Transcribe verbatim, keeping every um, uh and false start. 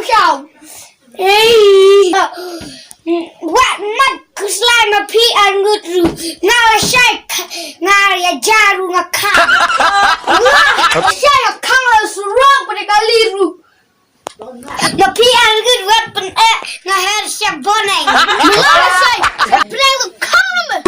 Pyaw. Ei. Wat mat khuslai ma phi arngut ruh. Nga la shai kha-, nga ïa ja ruh nga kha. Nga la shai ïa khang la surok pada kali ruh. Ma phi arngut wat pyn-eh nga her sha boneng. Nga la shai. Pyneng khang ruh.